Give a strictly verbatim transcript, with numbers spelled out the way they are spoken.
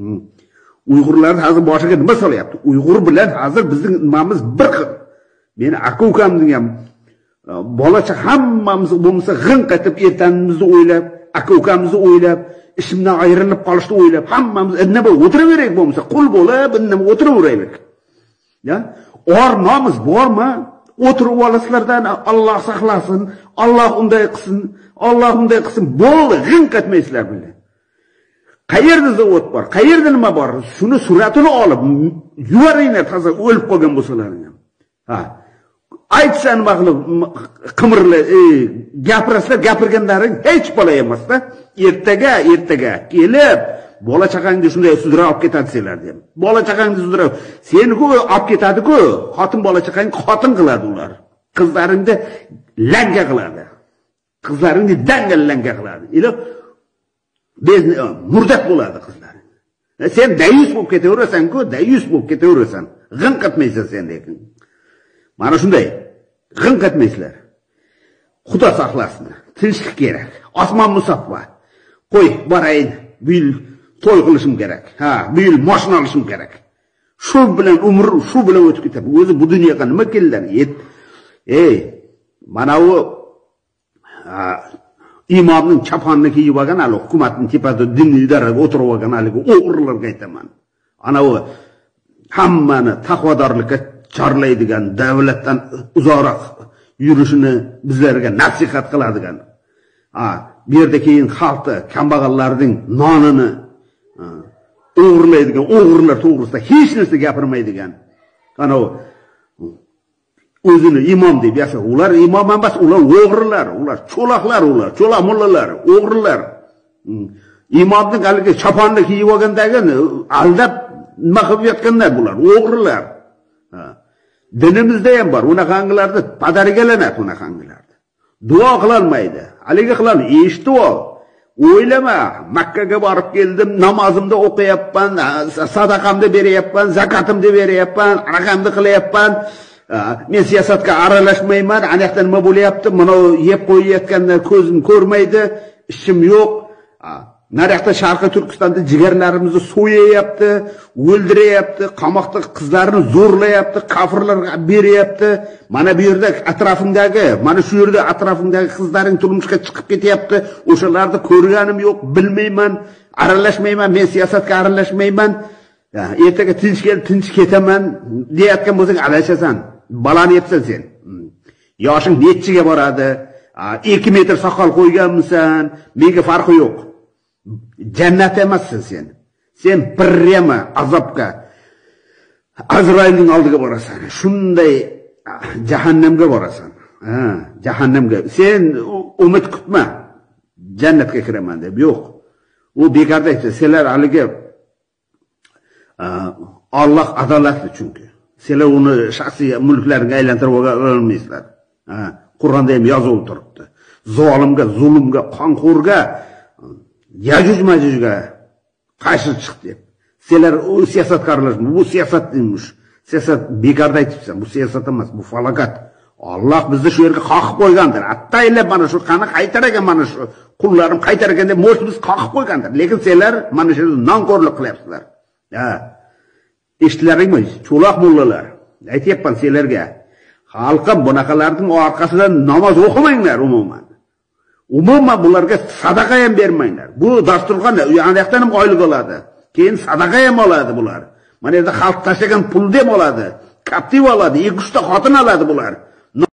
ئۇيغۇرلارنى ھازىر باشىغا نېمە سالاياپتۇ؟ ئۇيغۇر بىلەن ھازىر بىزنىڭ نېمىمىز بىر خىل. مېنى ئاكا-ئۇكام دېگەن، ئە، بالىچە ھەممىمىز بولمىسا غىڭ قېتىپ، ئېرىنىمىزنى ئويلاپ، ئاكا-ئۇكامىزنى ئويلاپ، ئىشىمدىن ئايرىلىپ قالىشنى ئويلاپ، ھەممىمىز ئىننىمۇ ئولتۇرۇۋېرەيلى، بولمىسا قۇل بولۇپ ئىننىمۇ ئولتۇرۇۋېرەيلى. يا، ئار نامۇس بارمۇ؟ ئولتۇرۇپ ئالىسىلەر-دە، ئاللا ساقلاسۇن، ئاللا ئۇنداق قىلسۇن، ئاللا ئۇنداق قىلسۇن. بولدى، غىڭ قېتمەيسىلەر بىللە. قەيەردە زاۋۇت بار، قەيەردە نېمە بار؟ شۇنى سۈرەتىنى ئېلىپ يۈرۈڭلار، تازا ئۆلۈپ قالغان بولسىلەر. ھا. ئايتسا نېمە قىلىپ، قىمىرلى، ئى، گەپلەشسىلەر، گەپلىگەنلىرىڭ ھېچ بالا يەمەس-دە. ئەتىگە، ئەتىگە كېلىپ، بالا-چاقاڭنى شۇنداق سۈدۈرۈپ ئېلىپ كېتەتسىلەر دەپ. بالا-چاقاڭنى سۈدۈرۈپ، سېنىكى ئېلىپ كېتەدىكۇ، خوتۇن بالا-چاقاڭنى خوتۇن قىلىدۇ ئۇلار. قىزلىرىڭنى لەڭگە قىلىدۇ. قىزلىرىڭنى دەڭگە لەڭگە قىلىدۇ. ئېلىپ، بېزىنى، مۇردەك بولىدۇ قىزلار. سەن دەييۇس بولۇپ كېتىۋېرىسەنكۇ، دەييۇس بولۇپ كېتىۋېرىسەن. غىڭ قېتمەيسەن سەن لېكىن. مانا شۇنداق. غىڭ قېتمەيسىلەر. خۇدا ساقلاسۇن. تىنچلىق كېرەك. ئاسمان مۇساپا. قوي، بارايىن. بۇ يىل توي قىلىشىم كېرەك. ھا، بۇ يىل ماشىنا ئالىشىم كېرەك. شۇ بىلەن ئۆمۈر، شۇ بىلەن ئۆتۈپ كېتەر. ئۆزى بۇ دۇنياغا نېمە كەلگەن؟ يەت-، ئەي، مانا ئۇ، ھا، ئىمامنىڭ چاپانىنى كىيىپ ئالغان، ھېلى ھۆكۈمەتنىڭ تېپىدە دىنىي ئىدارىگە ئولتۇرۇپ ئالغان ھېلىقى ئوغرىلارغا ئېيتىمەن. ئانا ئۇ ھەممىنى تەقۋادارلىققا چارلايدىغان، دەۋلەتتىن ئۇزاقراق يۈرۈشىنى بىزلەرگە نەسىھەت قىلىدىغان. ھا، بۇ يەردە كېيىن خەلقنى، كەمبەغەللەرنىڭ نانىنى، ھا، ئوغرىلايدىغان ئوغرىلار توغرىسىدا ھېچ نەرسە گەپىرمەيدىغان. ئانا ئۇ ئۆزىنى ئىمام دەپ ياساپ، ئۇلار ئىمام ئەمەس، ئۇلار ئوغرىلار، ئۇلار چولاقلار، ئۇلار چولاق موللىلار، ئوغرىلار. ھىم. ئىمامنىڭ ھېلىقى چاپاننى كىيىپ ئالغاندىن كېيىن ئالداپ نېمە قىلىپ ياتقانلار بۇلار، ئوغرىلار. ھا. دىنىمىزدە ھەم بار، ئۇناقانگىلارنى پادارىگە لەنەت، ئۇناقانگىلارنى. دۇئا قىلالمايدۇ، ھېلىگە قىلالمايدۇ. ئېشىتتى ئۇ. ئويلىما، مەككىگە بارىپ كەلدىم، نامازىمنى ئوقۇياپمەن، ساداقامنى بېرىيەپمەن، زاكاتىمنى بېرىيەپمەن، ئارقامنى قىلىياپمەن. ئا، مەن سىياسەتكە ئارىلاشمايمەن، ئاناياقتا نېمە بولۇۋاتىدۇ، مانا يەپ قويۇۋاتقاننى كۆزۈم كۆرمەيدۇ، ئىشىم يوق. ئا، نارىياقتا شەرقىي تۈركىستاندا جىگەرلىرىمىزنى سويۇۋاتىدۇ، ئۆلتۈرۈۋاتىدۇ، قاماقتا قىزلارنى زورلاۋاتىدۇ، كاپىرلارغا بېرىۋاتىدۇ. مانا بۇ يەردە ئەتراپىڭداكى، مانا شۇ يەردە ئەتراپىڭداكى قىزلارنىڭ تۇرمۇشقا چىقىپ كېتىۋاتىدۇ. ئوشۇلارنى كۆرگىنىم يوق، بىلمەيمەن، ئارىلاشمايمەن، مەن سىياسەتكە ئارىلاشمايمەن. يا، ئەتىگە تىنچ كەل، تىنچ كېتىمەن دەيۋاتقان بولساڭ، ئاداشىسەن. بالانى يەپسەن سەن. ھىم. ياشىڭ نەچچىگە بارىدۇ؟ ئا، ئىككى مېتىر ساقال قويغانمىسەن؟ مېگە پەرقى يوق. جەننەتتە ئەمەسسەن سەن. سەن بىرىمە ئازابقا، ئەزرائىلنىڭ ئالدىغا بارىسەن. شۇنداق، ئا، جەھەننەمگە بارىسەن. ھە، جەھەننەمگە. سەن ئۇ-، ئۈمىد كۈتمە. جەننەتكە كىرىمەن دەپ. يوق. ئۇ بىكاردا ئېيتتى. سىلەر ھېلىگە ئا، ئاللاھ ئادالەتلىك چۈنكى. سىلەر ئۇنى شەخسىي مۈلۈكلەرگە ئايلاندۇرۇپ ئالالمايسىلەر. ھە، قۇرئاندا ھەم يازىلىپ تۇرۇپتۇ. زالىمغا، زۇلۇمغا، قانخورغا، يەجۈج مەجۈجگە قارشى چىق دەپ. سىلەر ئۇ سىياسەتكە ئارىلاشما، بۇ سىياسەت ئەمەس. سىياسەت بىكاردا ئېيتىپسەن، بۇ سىياسەت ئەمەس، بۇ پالاكەت. ئاللاھ بىزنى شۇ يەرگە قاقىپ قويغاندۇر. ھەتتا ئەللەپ مانا شۇ قاننى قايتۇرغان، مانا شۇ قۇللارنى قايتۇرغان دەپ مۇشۇ بىز قاقىپ قويغاندۇر. لېكىن سىلەر مانا شۇ نانكورلۇق قىلىپسىلەر. ھە. ئېشىتتىلەرمۇ؟ چولاق موللىلار. ئېيتىۋاتقان سىلەرگە. خەلقىم، بۇناقىلاردىن ئارقىسىدا ناماز ئوقۇماڭلار ئومۇمەن. ئومۇمەن بۇلارغا ساداقا ھەم بەرمەڭلار. بۇ داستۇرخان، ئانداقتان ھەم ئايلىق ئالىدۇ. كېيىن ساداقا ھەم ئالىدۇ بۇلار. مانا يەردە خەلق تاشلىغان پۇلنى ھەم ئالىدۇ. كاپتىپ ئالىدۇ. ئىككى ئۈچ تا خوتۇن ئالىدۇ بۇلار.